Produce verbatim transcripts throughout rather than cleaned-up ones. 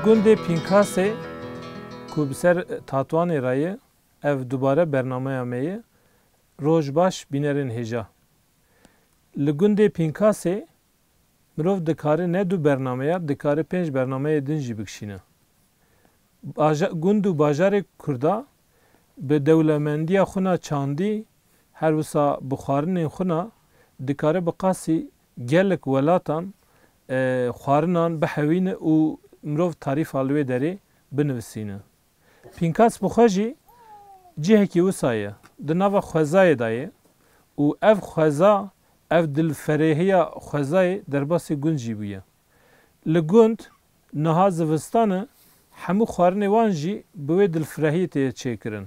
Gundê Pînkasê ku bi ser Tatwanê re ye, ev dubare bernameya me ye. Roj baş bînerên hêja. Li gundê Pînkasê mirov dikare ne du bernameya, dikare pênc bernameyê din jî bikişîne. Baja-, gund û bajarê Kurda bi dewlemendiya xwe na çandî, her wisa bi xwarinên xwe na dikare bi qasî gelek welatan, e, xwarinan bihewîne û mirov tarîfa li wê derê binivisîne. Pînkas bi xwe jî cihekî wisa ye. Di nava xwezayê de ye û ev xweza, ev dilfirehîya xwezayê derbasî gund jî bûye. Li gund niha zivistan e, hemû xwarinê wan jî bi wê dilfirehiyê tê çêkirin.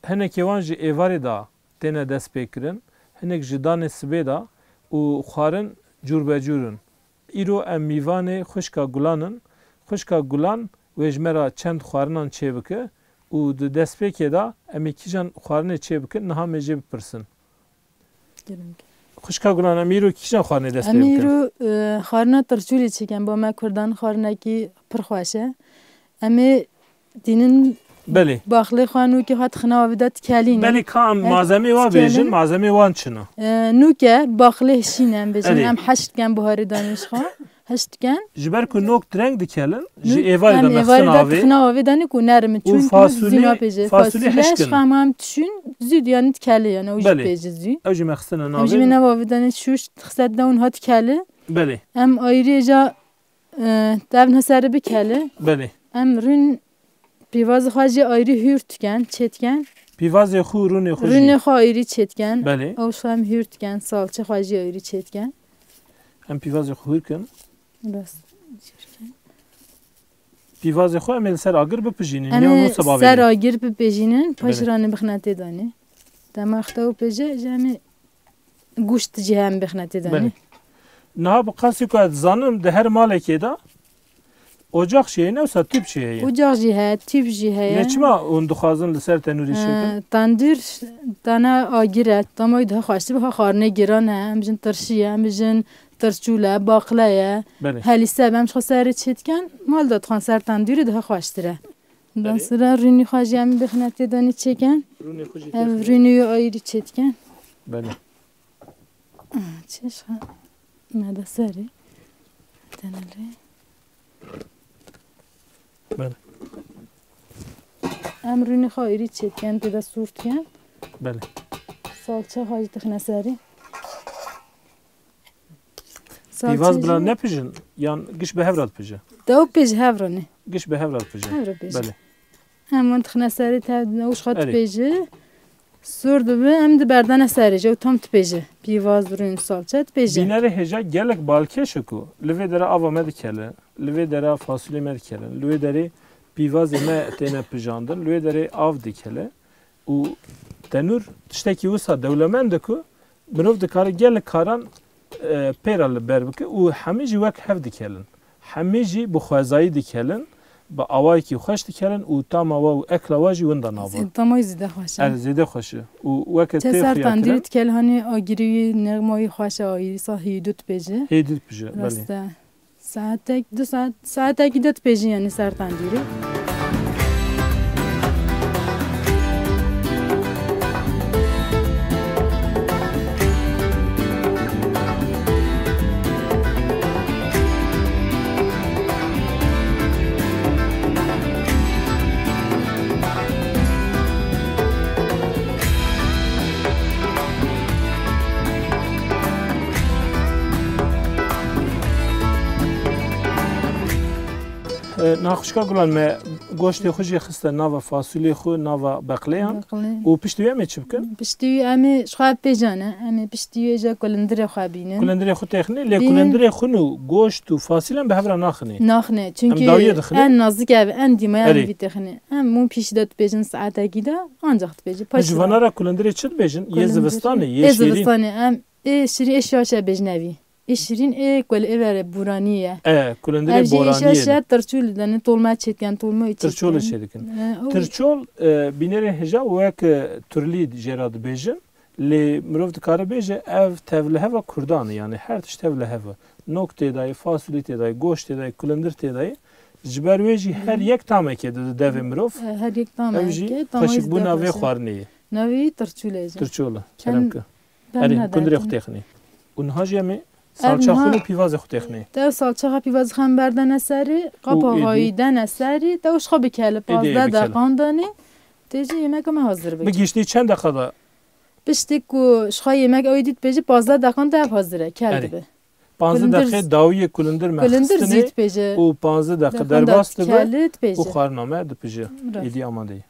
Hinekê wan ji êvarê de têne destpêkirin, hinek ji danê sibê de û xwarin cûrbecûr in. Îro em mîvanê xwişka Gulan in. Xwişka Gulan wê ji me re çend xwarinan çêbike û di destpêkê de em ê kîjan xwarinê çêbikin, niha em ê jê bipirsin. Gelek. Xwişka Gulan, em îro kîjan xwarinê dest pê bikin? Em îro, e, xwarina tirçûlê çêkin, bo me Kurdan xwarinekî pir xweş e. Em ê dînin Belê. Baxlê xwe nûke hat xinawa vê de tikelîne. Belê, ka em malzemê wa bêjin, malzemê wan çi ne? E, nûke baxlê hişîne em bêjin. Erê. Em heşt dikin buharê danê ji xwe. Heşt dikin. Ji ber ku nok direng dikelin, ji êvarê de mexsina avê. Em êvarê de dixina avê danê ku nerim in. Û çûn fasulê, zû napêje. Fasulê heşt kin. Fasulê ji xwe em tişûn zû, yanî tikelê, yanî ew jî pêje zû. Ew jî mexsina navê. Em jî vê nava avê danê şûş, dixset de hûn hat tikelê. Belê. Em ayrıca, e, tevne serî bikele. Belê. Em rûn pîvazê xwe jî ayrî hûr dikin, çê dikin. Pîvazê xwe, rûnê xwe jî. Rûnê xwe ayrî çê dikin. Belê. Ew jî em hûr dikin, salçe xwe jî ayrî çê dikin. Em pîvazê xwe hûr kin. Rast. Pîvazê xwe em ê li ser agir bipijînin. Em ê ser agir bipejînin, paşê re em ê bixine tê danê. Dema xwe ew pêje, ji em ê goşt jî em bixine tê danê. Belê. Niha bi qasî ku ez dizanim, di her malekê de ocax jî heye, ne wisa tîp jî heye. Ocax jî heye, tîp jî heye. Lê çima hûn dixwazin li ser tenûrê çêkin? He, tendûr dana agir e, tamay daha xweştir, ha xwarinê giran e, em bijin tirşî ye, em bijin tirçûl e, baqle ye, Belê. Helîse be, em ji xwe serê çê dikin, mal de dixwan ser tendûrê daha xweştir e. Ondan Belê. Sonra rûnî xwe jî em bixine tê danê çêkin. Rûnê xwe jî Ev têxine. Rûnî yo ayrî çê dikin. Belê. Ah, çêşxa. Me de serê. Tenelê. Belê. Em rûnê xwe ayrî çê dikin, tê de sûr dikin. Belê. Salçe xwe jî dixine serê. Salçe Pîvaz bila jî. Nepijin, yan giş bi hev re dipije? Dew pêj hev re ne. Giş bi hev re dipije. Hev re pêje. Belê. Em wan dixine serê te, ew ji xwe Erê. Dipêje. Sûr dibe, em di berdene serê jî, ew tam dipêje. Pîvaz, rûn, salçe dipêje. Bînerê hêja gelek balkêş e ku li vê dere ava me dikele, li vê dere fasulê me dikele, li wê derê pîvazê me têne pijandin, li wê derê av dikele. Û tenûr tiştekî wisa dewlemend e ku mirov dikare gelek karan, e, pê re li ber bike û hemî jî wek hev dikelin. Hemî jî bi xwezayî dikelin, bi awayekî xweş dikelin û tama we û ekla we jî winda nava. Zê-, tama wî zêde xweş e. Er, zêde xweş e. Û weke Çe tê ser xuya tendûrê kirin. Dikel hanê agirî wî nexma wî xweş e, agirî sa hêdû dipêje. Hêdû dipêje, belê. Rast e. Saetek, du saet, saetekî de dipêjin, yanî ser tendûrê. E, naxişka Gulan, me goştê xwe jî xiste nava fasulê xwe, nava beqleyan. Beqlê. Û piştî wê em ê çi bikin? Piştî wê em ê ji xwe pêjane, em ê piştî wê jî kulindirê xwe bînin. Kulindirê xwe têxinê, lê Bînin. Kulindirê xwe û goşt û fasulê em bi hev re naxinê. Naxinê, Em çünkü dawiyê dixinê. En nazik ev, en dîmaya em Erê. Vî têxinê. Em hûn pîşî de dipêjin saetekî de, ancak dipêjin. Ji vana re kulindirê çi dibêjin? Yê Kulindir. Zivistanê, yê Ê şêrîn. Zivistanê, em ê şêrîn, ê şaş e bêjin evî. Ê şirîn ê ku li êvere boranî ye. E, kulindirê boranî ye. Ev jî ê şaş e, tirçûl dene, tolme çêdikin, tolme çêdikin. Tirçolê çêdikin. E, o Tirçol, e, bînerê hêja wek, e, turlî jê re dibêjin. Lê mirov dikare bêje, ev tevliheva Kurdan e, yani her tişt tevlihev e. Nok tê de ye, fasulî tê de ye, goşt tê de ye, kulindir tê de ye. Ji ber wê jî her yek tamekê dide devê mirov. E, her yek tamekê, Ew jî xweşikbûna vê xwarinê ye. Navê wî tirçûl e jî. Tirçûl e, kerem ke. Erê, kulindrê xwe têxinê. Û niha jî em ê salça xwe û pîvazê xwe têxinê. Te salça xwe pîvazê xwe em berdene serê, qapa xwe dene serê, te û ji xwe bikele, pazdeh deqan danê. Tê jî yemeka me hazir bike. Bi giştî çend deqa da? Piştî ku ji xwe yemek ew dît pê jî pazdeh deqan de ev hazir e, kel dibe. Panzdeh deqê dawiyê kulindir me xistinê û panzdeh deqê derbas dibe û xwarina me dipije. Êdî amade ye.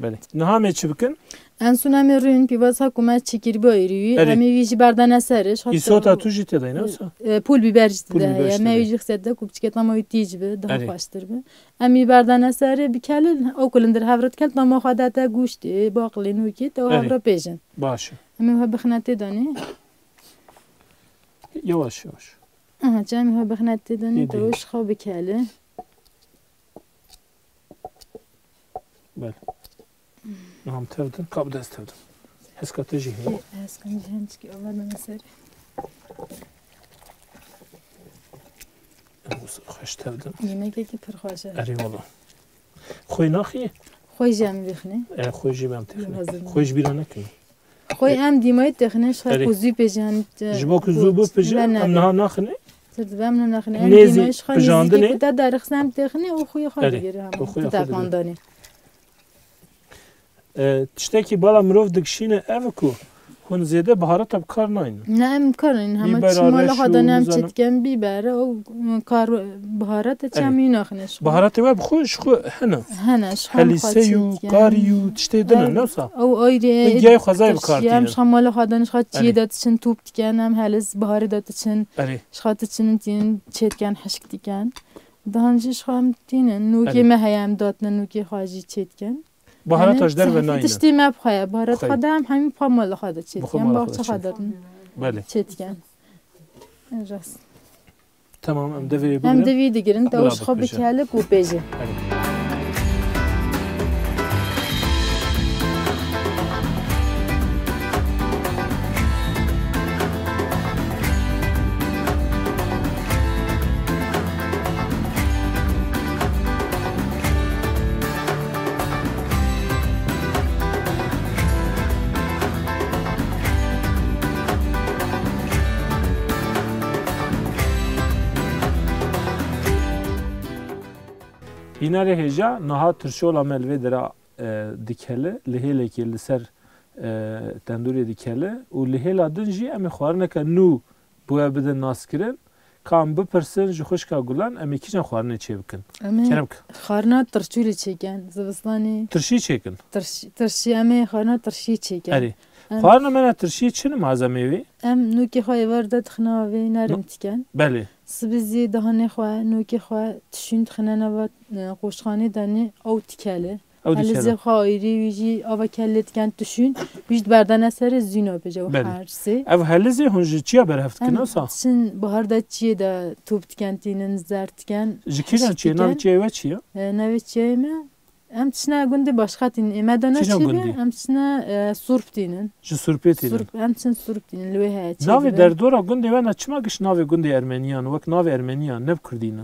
Belê. Niha em ê çi bikin? En son em ê rûn pîvaza ku me çêkiribû êrî wî. Erê. Em ê wî jî berdene serê. Îsota tu jî tê de ne wisa? E, pul biber jî tê de heye. Me wî jî xisete ku piçkê tama wî tîj bi, daha xweştir bi. Em ê berdene serê, bikelin. Ew kulindir hev re dikel, tama xwe dete goştê, baqlê, nûkê, te hev re pêjin. Baş e. Em ê wiha bixine tê de ne. Yavaş yavaş. Aha, çem ha bixine tê de ne, te ji xwe bikele. Belê. Niha em tevdin, ka bi dest tevdin. Heska te jî heye. Heskan jî hin çikî Allah dana ser. Em xweş tevdin. Yemekekî pir xweş e. Erê wala. Xwê naxî? Xwê jî em vêxinê. E, xwê jî em têxinê. Xwê ji bîra nekin. Xwê em dîmayî têxinê, ji xwe ku zû pêjin. Ji bo ku zû bipije, em niha naxinê. Tir dibe em niha naxinê. Em dîmayî ji xwe nêzîkê ku te derixse em têxinê û xwê xwe digire hema. Erê, û xwê xwe digire. E, tiştekî bala mirov dikişîne ev e ku hûn zêde biharata bi kar naynin. Ne, em bi kar naynin. Hema çi mala xwe de ne em çêdikin, bîber, ew kar biharata çi em wî naxinê ji xwe. Biharatê we bi xwe ji xwe hene. Hene, ji xwe helîse û karî û tiştê din in, ne wisa? Ew ayrê. Giyayê xwezayê bi kar tînin. Em ji xwe mala xwe de ne, ji xwe çiyê de diçin top dikin, em helis biharê de diçin. Erê. Ji xwe diçin tînin çêdikin, hişk dikin. Dihan jî ji xwe em tînin. Nûkê me heye, em datine nûkê xwe jî çêdikin. Baharata ji derve nayne. Tiştê me bi xwe ye. Baharat xwe de em hemî bi xwe mala xwe de çêdikin. Em baxçe xwe de çêdikin. Belê. Rast. Tamam, em devê bigirin. Em devî digirin, te ji xwe bikele ku pêjê. Belê. Bînerê hêja, niha tirşola me li vê dera, e, dikele, li hêlekê li ser, e, tendûrê dikele û li hêla din jî em ê xwarineke nû bi we bidin naskirin. Ka em bipirsin ji xwişka Gulan, em ê kîjan xwarinê çê bikin? Em ê kerem ke. Xwarina tirşûlê çêkin, zivistanê. Tirşî çêkin? Tirş-, tirşî, em ê xwarina tirşî çêkin. Erê. Em xwarina me ne tirşî çi nimazemê wê? Em nûkê xwe êvar de dixine avê, nerm dikin. Belê. Sibê zî dihanê xwe, nûkê xwe tişûn dixine nava, e, qoşxanê de ne, ew dikele. Ew dikele. Helizê xwe ayrî, wî jî ava kelê dikin tişûn, wî jî diberdene serê zû nabêje û her sê. Ev helizê hûn ji çiya berhev dikin, wisa? Em çin bahar de çiyê de top dikin, tînin, zer dikin. Ji kîjan çiyê? Navê çiyê we çi ye? E, navê çiyê me, em çine gundê başqa tînin. Ê me de ne çi be, em çine, e, surp tînin. Ji surpê tînin. Surp, em çin surp tînin, li wê heye çê. Navê derdora gundê we ne, çima giş navê gundê ermeniyan, wek navê ermeniyan, ne bi kurdî ne?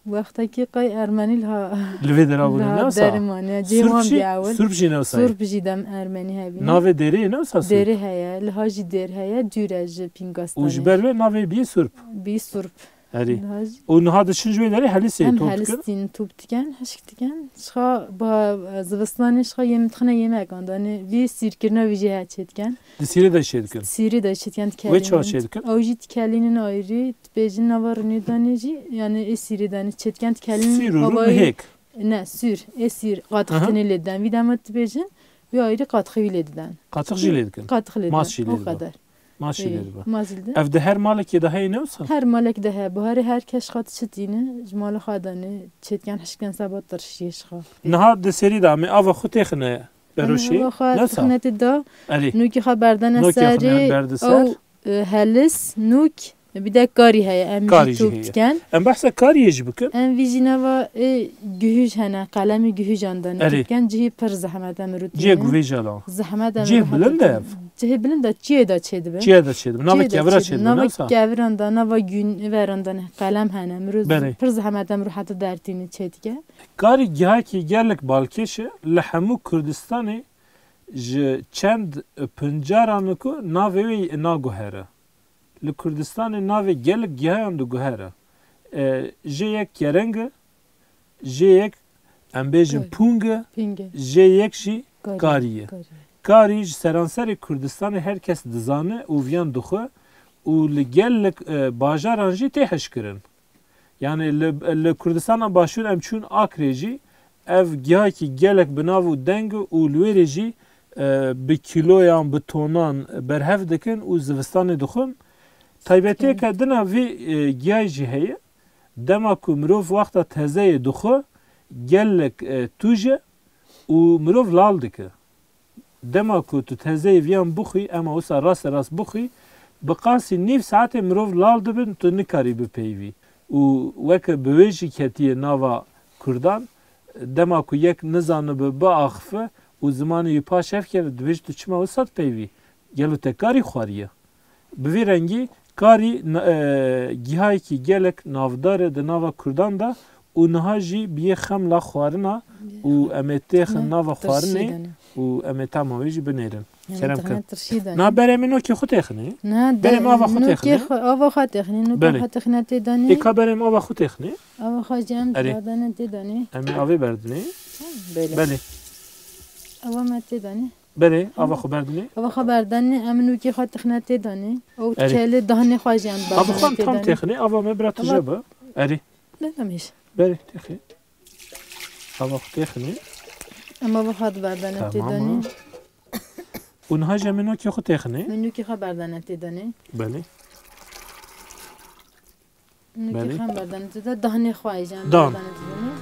Wextekî qey ermenî li ha, li vê dera bûne, ne wisa? Derê mane, cihê wan bî ewil. Surp jî ne wisa ye? Surp jî dem ermenî hebî. Navê derê ne wisa surp? Derê heye, li ha jî dêr heye, dûr e ji Pîngastanê. Û ji ber wê navê bî surp? Bî surp. Erê. Niha jî. Û niha diçin ji wê derê helîsê top dikin? Em helîs tînin, top dikin, hişk dikin. Ji xwe ba, zivistanê ji xwe yêm dixine yemekan, danê vî sîrkirina wî jî heye çê dikin. Di sîrê de çê dikin? Sîrê de çê dikin, dikelînin. Wê çawa çê dikin? Ew jî dikelînin ayrî. Dibêjin nava rinê danê jî, yanî ê sîrê danê çêdiken dikelin. Sîr û rin û hêk. Ne, sîr, ê sîr, qatixtinê lê den. Vî dema dibêjin, wî ayrî qatixê wî lê diden. Qatix jî lê dikin? Qatix lê diden. Mas jî lê diba. O kadar. Mas jî lê diba. Mas jî lê diba. Ev di her malekê de heye ne wisa? Her malek de heye. Biharê her kes xwe diçitîne, ji mala xwe danê, çêdiken hişken seba tirşiyê ji xwe. Niha di serî de em ê ava xwe têxine beroşê. Ava xwe têxine tê da. Erê. Nûkê xwe berdene serê. Nûkê xwe berde ser. Ew, e, helis, nûk, Bir de karî heye, em Karî jî jî top heye. diken. Em behsa kariyê jî bikin. Em vî jî nava, e, guhij hene, qelemî guhijan de Erê. diken, cihî pir zehmet em rût Cihê dînin. guvêja la. Zehmet em Cihê rû bilind heta e ev. Cihê bilind e, çiyê de çêdibe. Çiyê de çêdibe. Nava Çiyê de kevira çêdibe. çêdibe, Nava neyse. keviran de, nava gün veran de ne, qelem hene. Em rû Berê. pir zehmet em rû heta dertîni çêdike. Karî gihakî gelek balkêş e, li hemû Kurdistanê ji çend pincaran ku navê wê naguhere. Li Kurdistanê navê gelek gihayan diguhere. E, jê yek kereng e, jê yek em bêjin Karî. pûng e, Pînge. jê yek jî Karî. karî ye. Karî. Karî ji seranserê Kurdistanê her kes dizane û viyan dixwe û li gelek, e, bajaran jî tê hişkirin. Yani li, li Kurdistana Başûr em çûn Akrê jî ev gihakî gelek bi nav û deng û li wêrê jî, e, bi kîloyan, bi tonan berhev dikin û zivistanê dixwin. Taybetiyeke din a vî, e, giyayê jî heye. Dema ku mirov wexta tezeyê dixwe, gelek, e, tûj e û mirov lal dike. Dema ku tu tezeyê viyan bixwî, ema wisa raste rast bixwî, bi qasî nîv saetê mirov lal dibin, tu nikarî bipeyivî. Û weke bi wê jî ketiye nava Kurdan, dema ku yek nizanibe biaxife û zimanê wî paş hevkeve, dibêje tu çima wisa dipeyivî? Gelo te karî xwariye? Bi vî rengî karî na-, e, gihayekî gelek navdar e di nava Kurdan de û niha jî bi yê xem la xwarina û em ê têxin Ne, nava tirşî xwarinê danê. û em ê tama wê jî binêrin. Em Kerem tixine kir. tirşî danê. Na berê min nokê xwe têxinê. Na, Berê de-, min ava xwe nokê têxinê. xwe, ava xwe têxinê, nokê Belê. xwe tixine tê danê. Ê ka berê min ava xwe têxinê. Ava xwe jî em Erê. dane tê danê. Em ê avê berdinê. Belê. Belê. Ava me tê danê. Belê, ava xwe berdinê. Ava xwe berdanê, em nûkê xwe tixine tê danê. Ew Erê. Kelê dahnê xwe jî em Ava xwe berdanê em tê tam danê. têxinê, ava me bira Ava tije be. Erê. Ne demiş? Belê, têxê. Ava xwe têxinê. Em ava xwe diberdanê tê Tamam, danê. ha. Û niha jî em ê nokê xwe têxinê. Em nûkê xwe berdanê tê danê. Belê. Nûkê Belê. xwe em berdanê tê de, dahnê xwe jî em Dan. berdanê tê danê.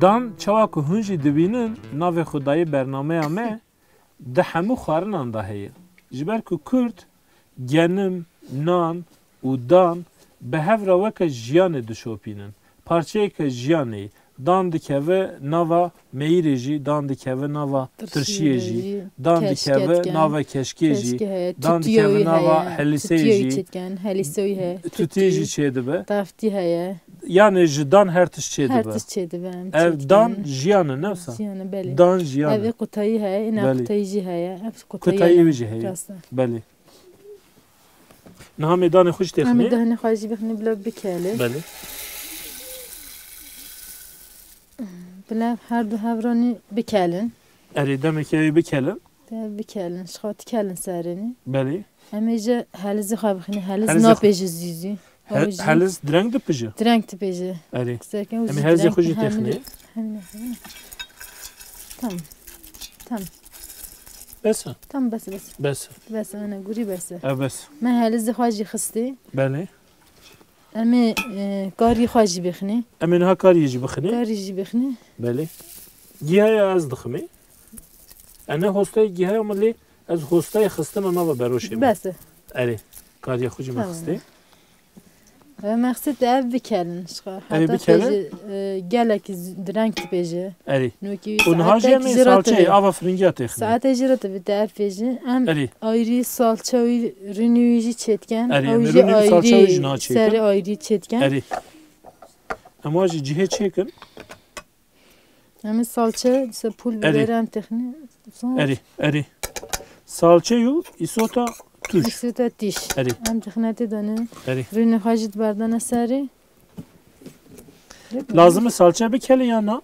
Dan, çawa ku hûn jî dibînin, navê xwedayê bernameya me di hemû xwarinan de heye. Ji ber ku Kurd genim, nan û dan bi hev re weke jiyanê dişopînin. Parçeyeke jiyanê, dan dikeve nava meyirê jî, dan dikeve nava Tirşiyê tirşiyê jî, jî, dan keşkê dikeve diken. nava keşkê jî, Keşkê heye, dan tutiyê dikeve wî nava heye, heliseyê tutiyê wî jî, çêdiken, helisê wî heye, tutiyê tutiyê jî jî. çêdibe. Taftî heye. Yani ji dan her tişt çêdibe. Her tişt çêdibe, em Ev çêdikin. dan jiyan e, ne wisa? Jiyan e, belê. Dan jiyan Ev e. ê qutayî heye, êna Belê. qutayî jî heye. Ev qutayî Kutayî heye. wî jî heye. Rast e. Belê. Niha em ê danê xwe jî Em ê têxinê. dahnê xwe jî bixinê bila bikele. Belê. Bila her du hevranî bikelin. Erê, demekê ew ê bikelin. Te bikelin, ji xwe dikelin serênî. Belê. Em ê ji helizê xwe bixinê. Heliz Helizê xwe. napêje zî zî. He-, Ew jî heliz direng dipije. direng dipêje. Erê. Serken Em û ê zî helizê direng xwe jî hemî têxinê. hemî hemî. Tamam. Tamam. Bes e. Tamam, bes, bes. Bes. Bes, ana gurî bes. Ev bes. Me helizê xwe jî xistê. Belê. Em ê, e, karî xwe jî bixinê. Em ê niha kariyê jî bixinê. Karî jî bixinê. Belê. Gihaya ez diximê. Ene hostayê gihaya min lê ez hostayê xistina nava beroşê min. Bes e. Erê. Kariya xwe jî me Tamam. xistê. Ve mexsed ev bikelin. Şixa Ev heta bikelin? pêjî, e, gelek z-, direng dipêje. Erê. Nokî Û niha jî saetek em ê jî re salçeyê tibê. ava firingiya têxinê. Saetê jî re tibê te ev pêjî. Em Erê. ayrî salça wî, rûnî wî jî çêdiken. Erê, Ew em ê jî rûnî û salça wî ayrî jî niha çêkin. serê ayrî çêdiken. Erê. Em wa jî cihê çêkin. Em ê salçe, se pul Erê. biberan têxinê. Erê, erê. Salçe û îsota tûj. Îsota tîj. Erê. Em têxine tê danê. Erê. Rûnê xwe jî diberdane serê. Lazim e salçe bikele ya na?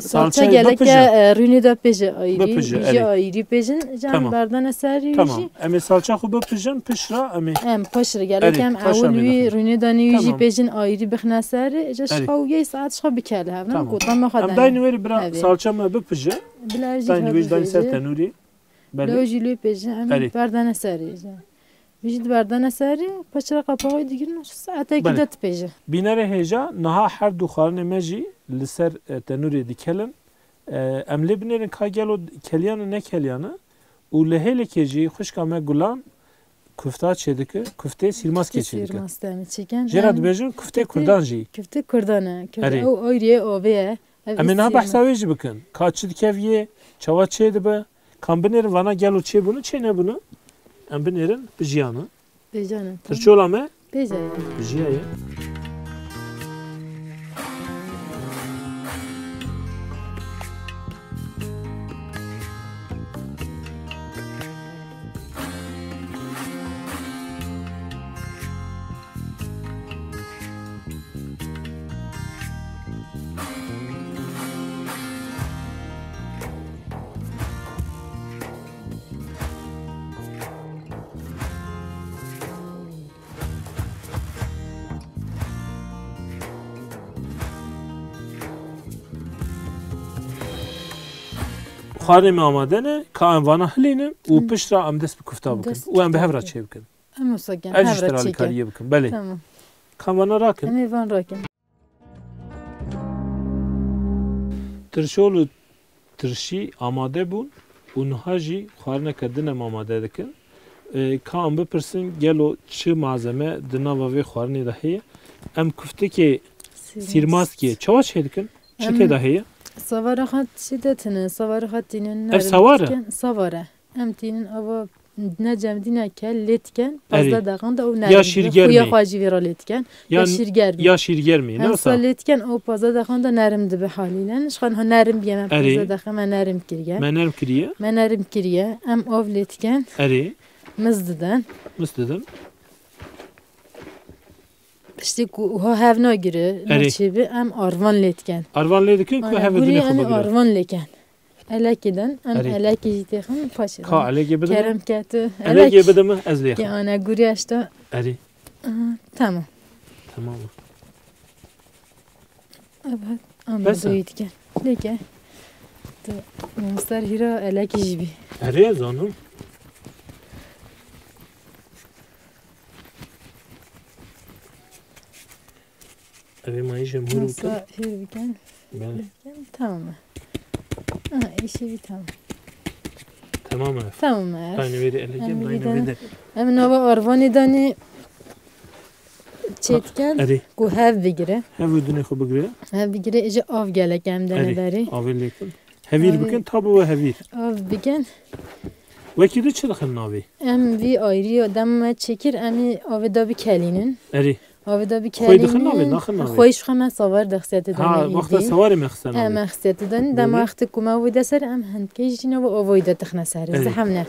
Salça Salçayê gelek bipije. E, rûnê de pêje ayrî. Bipije, Jî erê. Ayrî pêjin, jan Tamam. Berdane serî Tamam. Jî. Em ê salça xwe bipijin, pişra em ê Em paşir gelek Erê, em paşa ewil em ê wî lixin. Rûnê danî wî jî Tamam. Pêjin ayrî bixne serî. Ca Erê. Şixwe û yê saet şixwe bikele hev. Tamam. Gotan me xwe Em dayî nûerî bira Evê. Salça me bipije. Bila jî Dayî nû vêj dayî ser tenûrî. Belê. Lewê jî lê pêjin, em Erê. Berdane serî. Jî diberdene serî, paşira qapaxê digirin, saetekî Belê. De dipêje. Bînerê hêja, niha her du xwarinê me jî li ser, e, tenûrê dikelin. E, em lê binêrin ka gelo keliyan û nekeliyan e. Û li hêlekê jî xwişka me Gulan kufta çêdike, kuftê sîrmaskê çêdike. Sîrmaskê em çêkin. Jê re Em dibêjin kuftê kuftê, Kurdan jî. Kuftê Kurdan e. Kuftê Erê. Ew ayriyê avê ye. Ev Em ê niha sîrmas. Behsa wê jî bikin. Ka çi dikeviyê, çawa çêdibe. Kan binêrin vana gelo çêbûne, çênebûne. Em binêrin, bijiyane. Bijiyane, tamam. Tirçola me? Bijiyane. Bijiyaye. Xwarinê me amade ne, ka em vana hilînin û Hı. Pişt re em dest bi kufta bikin. Dest û em bi hev re çê bikin. Em wisa kem, Ev jî hev re tira çêke. Alîkariyê bikin. Belê. Tamam. Ka em vana rakin. Em ê van rakin. Tirşol û tirşî amade bûn û niha jî xwarineke din em amade dikin. Ee, ka em bipirsin, gelo çi malzeme di nava vê xwarinê de heye? Em kuftikê Sîrmas. Sîrmaskê çawa çê dikin? Çi Em tê de heye? Savara xwe çi de tine, savara xwe tînin Ev nerin sawar e? Dikin. Savare. Em tînin ava ne cem dîne ke lê diken, Erê. Pazdeh deqan de û Ya nerim dibe. Şîrgermî. Xuya xwe jî vê re lê diken. Ya Ya n-, şîrgermî. Ya şîrgermî, ne Em wisa? Sa lê diken, ew pazdeh deqan de nerim dibe halîlen. Ji xwe niha nerim biye, me Erê. Pazdeh deqan me nerim kiriye. Me nerm kiriye. Me nerim kiriye. Em av lê diken. Erê. Miz diden. Miz didin. Piştî ku wiha hev nagire, Erê. Naçê bi, em arvan lê diken. Arvan lê dikin ku Ana, hev gurî dinê xwe em ê bigire. Arvan lê ken. Elekê din, em Erê. Elekê jî têxin paşê Ka din. Elekê bidin. Kerem ke tu Elekê elek. Bidin mi, ez lê Ke xim. Ana gurî eşta. Erê. Aha, tamam. Tamam. Evet, Bes e. Amadeyi diken. Leke. Tu, Mister Hira elekê jî bî. Erê, zanim. Ev ê mayî jê hûr bikin. Masa hûr bikin. Belê. Bikin, tamam e. Ha, îşî bî tamam. Tamam e. Tamam e. Dayne vêrê elek, Em dayne vêrê. Em nava arvanê danî çêtken Erê. Ku hev bigire. Hev û dinê xwe bigire. Hev bigire, îje av gelek em dene Erê. Berê. Avê lêkin. Hevîr Avê. Bikin, tabi we hevîr. Av bikin. Wekî di çi dixin navê? Em vî ayrî ya dem me çêkir, em ê avê da bikelînin. Erê. Avê da Xwey dixin navê, bikelînin. Naxin navê? Xwey ji xwe me savar de xisiyete Ha, danî wexta îdî. Sawarê me xise Em navê. Me xisiyete danî. Dema Belê. Wextê ku me wê de ser, em hindkê jî nava avayî de dixine ser. Erê. Zehem ne.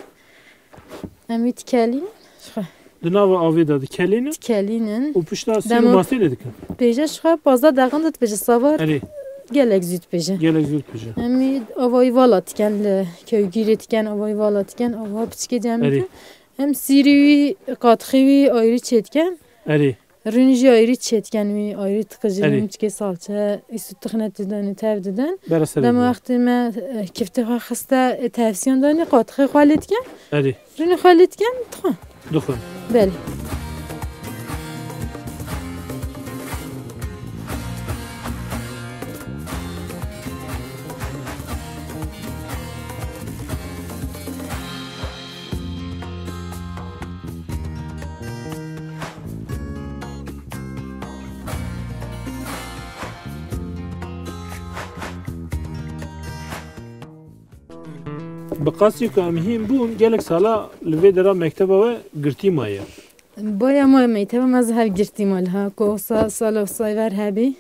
Em wî dikelînin, ji xwe. Di nava avê de dikelînin. Dikelînin. Û pişta sîr Dema û mastê lê dikin. Pêje ji xwe pazdeh deqan de dibêje savar. Erê. Gelek zû dibêje. Gelek zû dibêje. Em ê avayî vala diken li kewgîrê diken, avayî vala diken, ava piçikê cem Erê. Dikin. Em sîrî wî, qatixî wî ayrî çê diken. Erê. Rûnî jî ayrî çê diken wî, ayrî diqijin, Erê. Piçikê salçe, îsû tixine didin, tev didin. Bera serê Dema dibe. Wextê me, e, kiftê xwe xiste, e, tevsiyon danî, qatixê xwe lê diken. Erê. Rûnê xwe lê dikin, dixwin. Dixwin. Belê. Bi qasî ku em hîn bûn, gelek sala li vê dera mekteba we girtî maye. Baya ma mekteba me zî hev girtî ma liha, ku sa-, sala sayver hebî.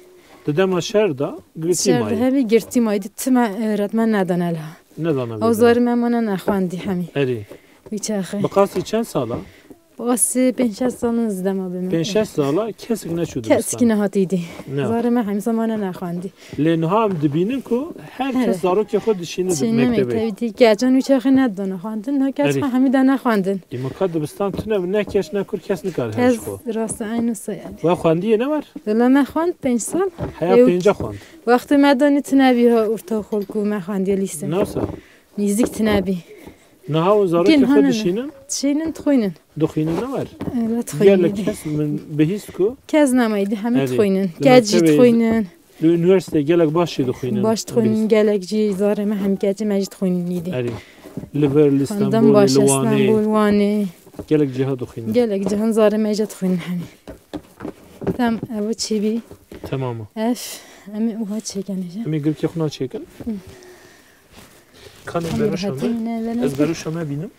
Di dema şer de girtî Şer de maye. Hebî girtî maye, di time öğretmen nedane liha. Nedane vê Ew dera. Zarî me mane nexwendî hemî. Erê. Wî çaxê. Bi qasî çend sala? Asê pênc şeş salin zide ma bi me. Pênc şeş sala kesik neçû dibistan. Kesikî nehatî dî. Ne. Zarê me hemî zamane nexwendî. Lê niha em dibînin ku her kes zarokê xwe dişîne di mektebê. Mektebî dî. Keçan wî çaxê nedana xwendin, niha kes xwe hemî de nexwendin. Îma ka dibistan tune bi ne keç ne kur kes nikare her ji xwe. Kes rast e, eyn wisa yani. We xwendiye ne wer? Wela me xwend pênc sal. Heya pênca xwend. Wextê me danî tune bî ha ortaokul ku me xwendiye lîse. Nasa? Nîzik tune bî. Niha û zarokê xwe dişînin? Dişînin, dixwînin. Dixwînin ne wer? Evet, dixwînin. Gelek kes min bihîst ku. Kes nemayî, hemî dixwînin. Keç jî dixwînin. Li unîversîte gelek baş jî dixwînin. Baş dixwînin, gelek jî zarê me hem keçê me jî dixwînin îdî. Erê. Li vir, li Stenbolê, li Wanê. Stenbol, Wanê. Gelek ciha dixwînin. Gelek cihan zarê me jî dixwînin hemî. Tam ev çêbî. Tamam. Ev, em ê uha çêkin jî. Em ê girkê xwe çêkin. Kanê beroşa me. Ez beroşa me bînim.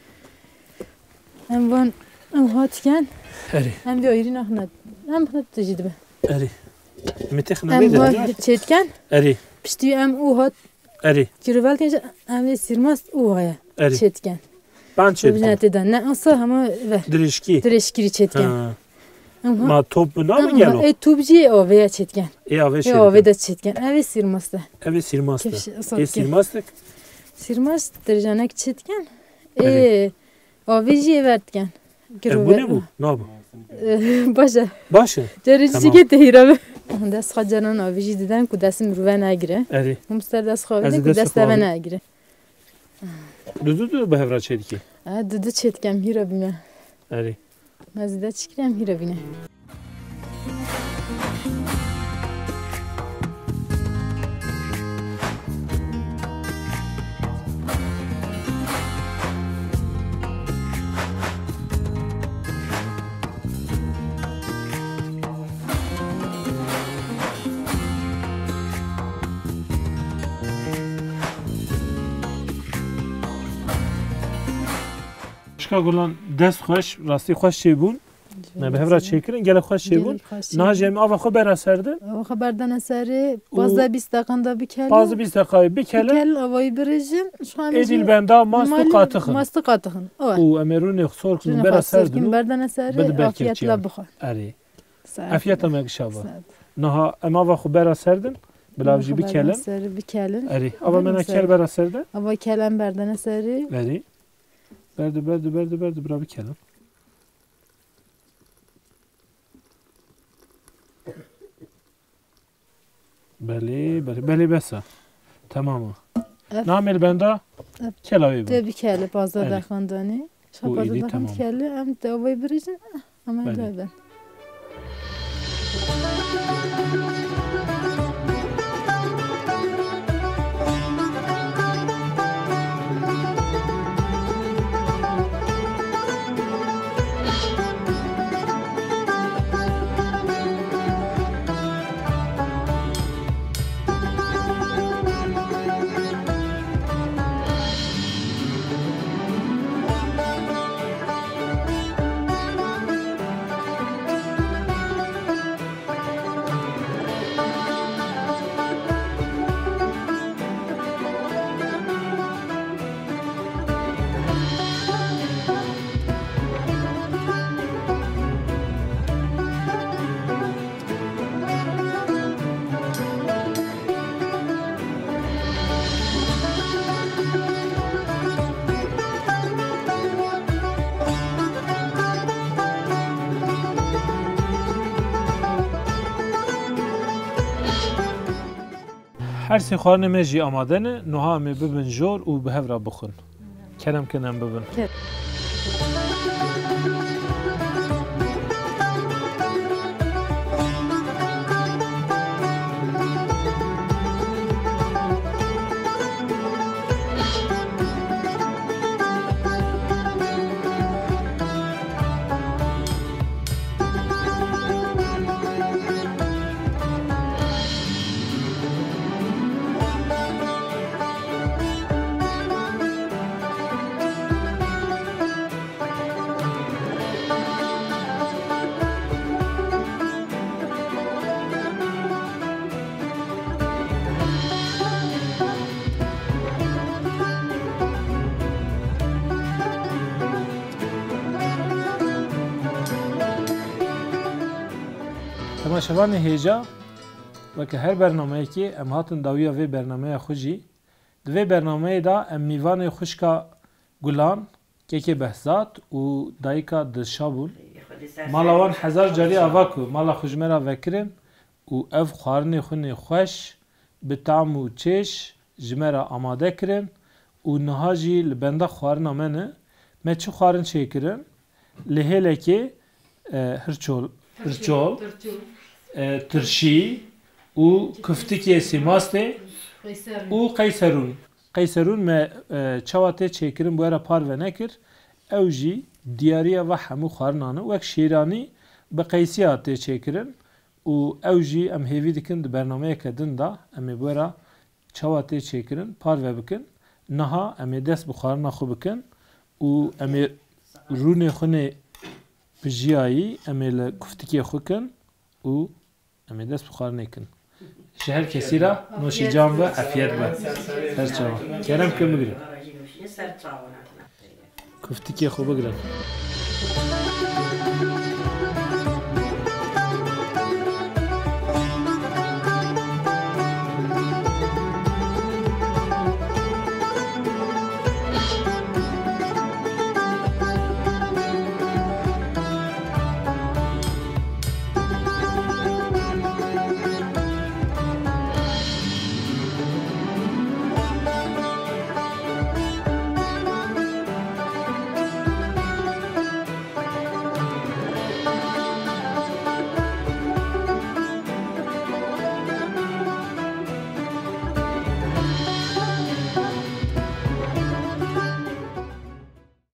Em van ew hat ken. Erê. Em vê ayrî naxine. Em xine tu jî dibe. Erê. Em têxine vê de. Em çêtken. Erê. Piştî em û hat. Erê. Kirivel ken, em ê sîrmast û haya. Erê. Çêtken. Ban çêtken. Tê de. Ne, asa hema ve. Dirêşkî. Dirêşkirî çêtken. Ha. Ma top bi navê gelo? E, top jî avê ya çêtken. E, avê çêtken. E, avê de çêtken. Ev ê sîrmast e. Ev ê sîrmast e. Ê sîrmast e. Sîrmast dirjanek çêtken. Erê. E, Avê jî ê ver dikin. E, bûne bû? Nabû. E, baş e. Baş e? Carê jî çike tehîra be. Dest xwe canan avê jî didin ku dest mirove negire. Erê. Hûn ser dest xwe bidin ku dest eve negire. Du du du bi hev re çêdikî? E, du du çêdikim, hîra bîne. Erê. Ez zêde çi kirem, hîra bîne. Şika Gulan, dest xweş, rastî xweş çêbûn. Me bi hev re çêkirin, gelek xweş çêbûn. Gelek xweş çêbûn. Niha jî em ava xwe bera ser din. Ava xwe berdene serê, pazdeh bîst deqan de bikelin. Pazdeh bîst deqayê bikelin. Bikelin, avayî birêjin. Êdî li benda mast û qatixin. Mast û qatixin. Û em ê rûnê xwe sor kin û bera ser din û berdene serê, bidin ber kevçiyan. Afiyet le bixwe. Erê. Afiyeta me gişa be. Niha em ava xwe bera ser din, bila jî bikelin. Serê bikelin. Erê. Ava me na kel bera ser de. Ava kelem berdene serê. Erê. Berdi, berdi, berdi, berdi, bira bikelin. Belê, belê, belê, bes e. Temam e. Namê li benda kela wê be. Te bikele pazdeh deqan danê. Şa pazdeh deqan bikele, em te avayî birêjin, eh, em ê dibin. Her sê xwarinê me jî amade ne, niha em ê bibin jor û bi hev re bixwin. Kerem kin em bibin. Temaşevanê hêja, weke her bernameyekê em hatin dawiya vê bernameya xwe jî. Di vê bernameyê de em mîvanê xwişka Gulan, kekê Behzat û dayika Dilşa bûn. Mala wan hezar carî ava ku mala xwe ji me re vekirin û ev xwarinê xwe nê xweş, bi tam û çêş ji me re amade kirin û niha jî li benda xwarina me ne. Me çi xwarin çêkirin? Li hêlekê, e, hirçol, hirçol, e, tirşî û kuftikê sîmastê û qeyserûn. Qeyserûn me, e, çawa tê çêkirin, bi we re parve nekir. Ew jî diyariya va hemû xwarinan e. Wek şêranî bi qeysiya tê çêkirin û ew jî em hêvî dikin di bernameyeke din de em ê bi we re çawa tê çêkirin, parve bikin. Niha em ê dest bi xwarina xwe bikin û em ê rûnê xwe nê pijiyayî, em ê li kuftikê xwe kin û em ê dest bi xwarinê kin. Ji her kesî re noşî can be, efiyet be. Ser çavan. Kerem kin bigrin. Kuftikê xwe bigrin.